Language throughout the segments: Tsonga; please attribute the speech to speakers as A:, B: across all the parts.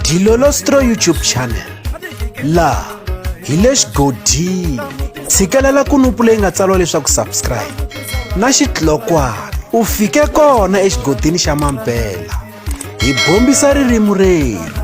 A: Dilolostro YouTube channel laha hi le xigodini tshikelela kunupu leyi nga tsariwa leswaku subscribe na xitlokwana u fike kona exigodini xa mampela hi bombisa ririmi rerhu.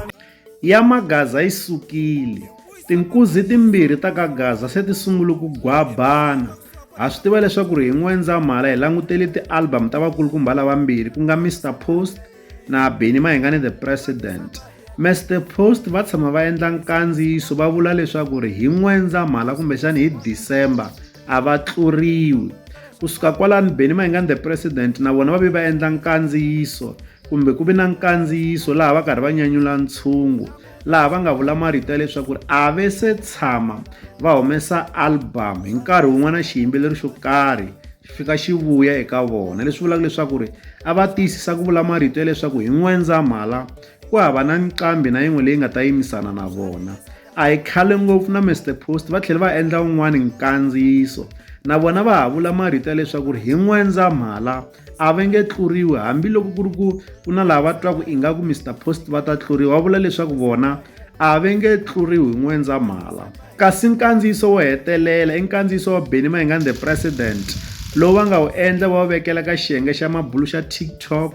B: Ya Magaza yi sukile. Tinkuzi timbirhi ta ka Gaza se ti sungule ku gwabana. Ha swi tiva leswaku ri hi N'wendzamhala hi langutele ti-album ta vakulukumba lavambirhi ku nga Mister Post na Benny Mayengani the President. Mister Post va tshama va endla nkandziyiso va vula leswaku ri hi N'wendzamhala kumbexana hi December a va tluriwi. Kusuka kwalano Benny Mayengani the President na vona va ve va endla nkandziyiso kumbe ku ve na nkandziyiso laha va karhi va nyanyula ntshungu laha va nga vula marito ya leswaku ri a ve se tshama va humesa album hi nkarhi wun'wana xiyimbeleri xo karhi xi fika xi vuya eka vona leswi vulaka leswaku ri a va tiyisisa ku vula marito ya leswaku hi N'wendzamhala ku hava na nqambi na yin'we leyi nga ta yimisana na vona a hi khale ngopfu na Mister Post va tlhela va endla wun'wani nkandziyiso na vona va ha vula marito ya leswaku ri hi N'wendzamhala a va nge tluriwi hambiloko ku ri ku ku na lava va twaku ingaku Mister Post va ta tluriwa va vula leswaku vona a va nge tluriwi hi N'wendzamhala kasi nkandziyiso wo hetelela i nkandziyiso wa Benny Mayengani the President lowu va nga wu endla va wu vekela ka xiyenge xa mabulu xa TikTok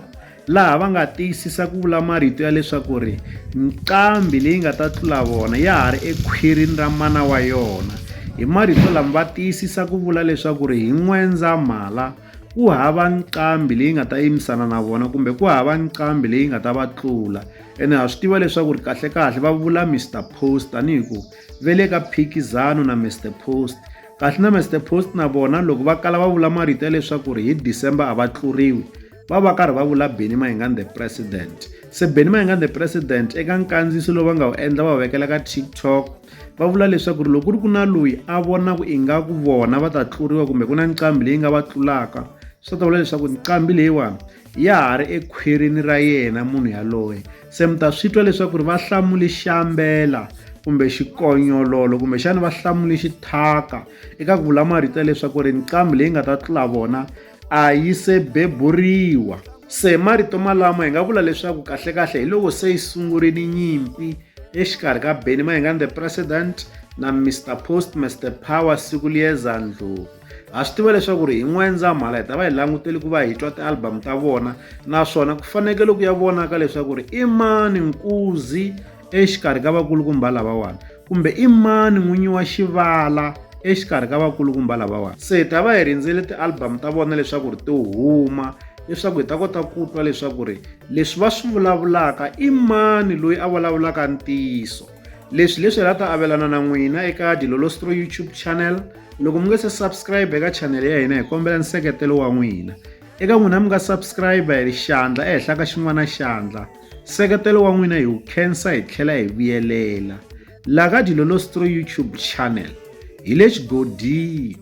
B: laha va nga tiyisisa ku vula marito ya leswaku ri nqambi leyi nga ta tlula vona ya ha ri ekhwirini ra mana wa yona hi marito lama va tiyisisa ku vula leswaku ri hi N'wendzamhala ku hava nqambi leyi nga ta yimisana na vona kumbe ku hava nqambi leyi nga ta va tlula ene ha swi tiva leswaku ri kahlekahle va vula Mister Post tanihi ku ve le ka phikizano na Mister Post kahle na Mister Post na vona loko va kala va vula marito ya leswaku ri hi December a va tluriwi va va karhi va vula Benny Mayengani the President se Benny Mayengani the President eka nkandziyiso lowu va nga wu endla va wu vekela ka TikTok va vula leswaku ri loko ku ri ku na loyi a vonaku ingaku vona va ta tluriwa kumbe ku na nqambi leyi nga va tlulaka swi ta vula leswaku nqambi leyiwani ya ha ri ekhwirini ra yena munhu yaloye se mi ta swi twa leswaku ri va hlamule xambela kumbe xikonyololo kumbexana va hlamule xithaka eka ku vula marito ya leswaku ri nqambi leyi nga ta tlula vona a yi se beburiwa se marito malamo hi nga vula leswaku kahlekahle hi loko se yi sungurile nyimpi exikarhi ka Benny Mayengani the President na Mr Post Mr Power siku liyeza Ndlovu ha swi tiva leswaku ri hi N'wendzamhala hi ta va hi langutele ku va hi twa ti-album ta vona naswona ku fanekele ku ya vonaka leswaku ri i mani nkuzi exikarhi ka vakulukumba lavawani kumbe i mani n'winyi wa xivala exikarhi ka vakulukumba lavawani se hi ta va hi rindzele ti-album ta vona leswaku ri ti huma leswaku hi ta kota ku twa leswaku ri leswi va swi vulavulaka i mani loyi a vulavulaka ntiyiso leswi leswi hi la ta avelana na n'wina eka Dilolostro YouTube channel loko mi nga se subscribe eka channel ya hina hi kombela nseketelo wa n'wina eka n'wina mi nga subscribe hi xandla ehenhla ka xin'wana xandla Nseketelo wa n'wina hi wu khensa hi tlhela hi vuyelela la ka Dilolostro YouTube channel hi le xigodini.